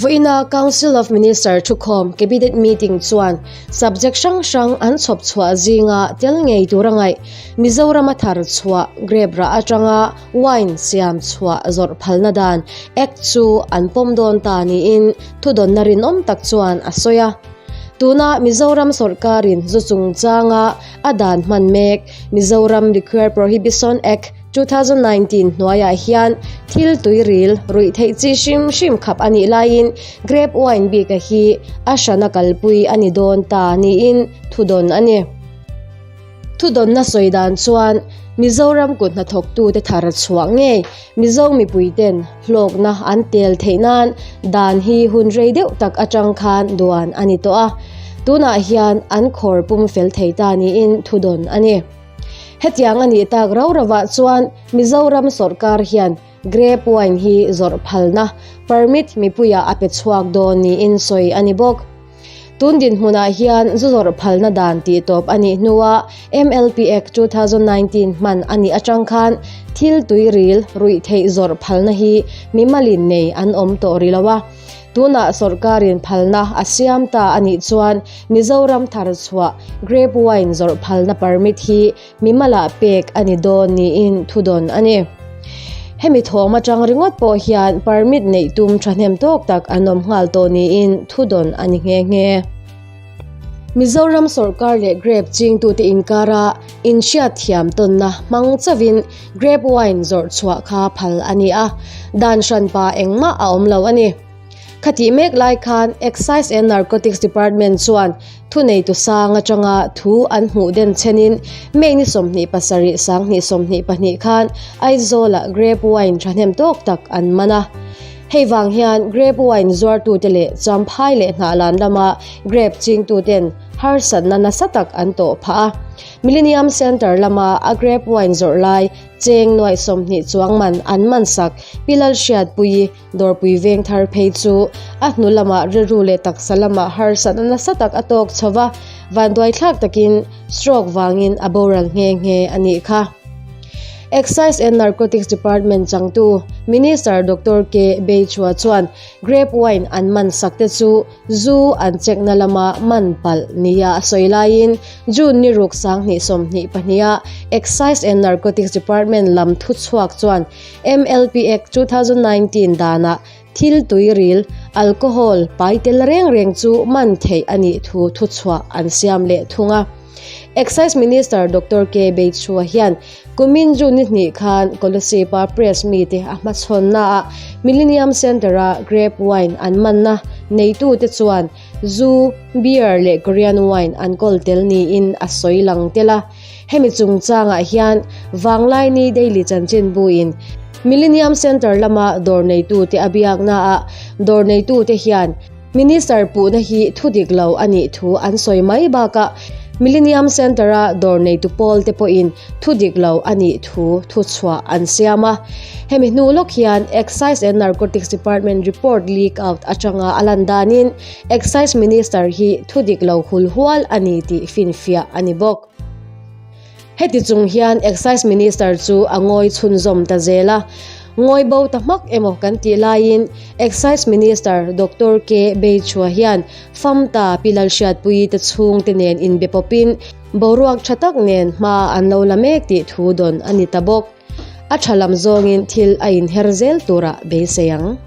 Vawiina Council of Minister thukhawm Cabinet Meeting chuan subject hrang hrang an chhawp chhuah zinga tel ngei tur a ngaih. Mizorama thar chhuah grape rah atanga wine siam chhuah zawrh phalna dan Act chu an pawm dawn ta niin thudawnna rinawm tak chuan a sawi a. Tuna Mizoram sawrkarin zu chungchanga a dan hman mek Mizoram Liquor Prohibition Act 2019 hnuaiah hian thil tuiril ruih theih chi hrim hrim khap a nih laiin grape wine bika hi a hrana kalpui a ni dawn ta niin thudawn a ni. Thudawnna sawi dan chuan Mizoram kut hnathawktute thar chhuah ngei Mizo mipuiten hlawkna an tel theih nan dan hi hun rei deuh tak atang khan duan a ni tawh a, tunah hian an khawr pum fel thei ta niin thudawn a ni. Hetiang a nih tak rau rovah chuan Mizoram sawrkar hian grape wine hi zawrh phalna permit mipuiah a pe chhuak dawn niin sawi a ni bawk. Tun dinhmunah hian zu zawrh phalna dan tih tawp a nih hnua MLP Act 2019 hman a nih atang khan thil tuiril ruih theih zawrh phalna hi mimalin nei an awm tawh rih lo a. Tunah sawrkarin phalna a siam ta a nih chuan Mizoram thar chhuah grape wine zawrh phalna permit hi mimalah pek a ni dawn niin thudawn a ni. Hemi thawm atang ringawt pawh hian permit neih tum thahnem tawk tak an awm nghal tawh niin thudawn a ni nghe nghe. Mizoram sawrkar leh grape chingtute inkara inhriatthiam tawnna hmang chauhin grape wine zawrh chhuah kha phal a ni a, dan hranpa engmah a awm lo a ni. Khatih mek lai khan Excise and Narcotics Department chuan thuneitu sang atanga thu an hmuh den chenin May ni 27 2022 khan Aizawlah grape wine thahnem tawk tak an man a. Hei vang hian grape wine zuartute leh Champhai leh Hnahlan lama grape chingtuten harsatna nasa tak an tawh phah a. Millennium Centre lama a grape wine zawrh lai cheng nuaih 20 chuang man an man sak Pi Lalhriatpuii Dawrpui veng thar phei chu a hnu lamah rilru leh taksa lamah harsatna nasa tak a tawk chho va, vanduaithlak takin stroke vangin a boral nghe nghe a nih kha. Excise and Narcotics Department changtu Minister Doctor K Beichhua chuan grape wine an man sak te chu zu an chekna lama man palh nia a sawi laiin June ni ruk 2022 a Excise and Narcotics Department lam thuchhuak chuan MLP Act 2019 danah thil tuiril, alcohol, pai tel reng reng chu man theih a nih thu thuchhuah an siam leh thung a. Excise Minister Doctor K Beichhua hian kumin June ni hnih khan Kolasib-a press mite a hmachhawnnaah Millennium Centre-a grape wine an manna neitute chuan zu, beer leh Korean wine an kawl tel niin a sawi lang tel a. Hemi chungchangah hian Vanglaini Daily chanchinbuin Millennium Centre lama dawr neitute a biaknaah dawr neitute hian Minister puhna hi thu dik lo a nih thu an sawi mai bakah Millennium Centre-a dawr neitu pawl te pawhin thu dik lo a nih thu thuchhuah an siam a. Hemi hnu lawk hian Excise and Narcotics Department report leak out atanga a lan danin Excise Minister hi thu dik lo hulhual a ni tih finfiah a ni bawk. Heti chung hian Excise Minister chu a ngawi chhunzawm ta zel a, ngawi bo ta hmak emaw kan tih laiin Excise Minister Doctor K Beichhua hian Famta Pi Lalhriatpuii te chhungte nen inbe pawpin boruak tha tak nen hma an lo la mek tih thu dawn a ni ta bawk. A tha lam zawngin thil a inher zel turah beisei ang.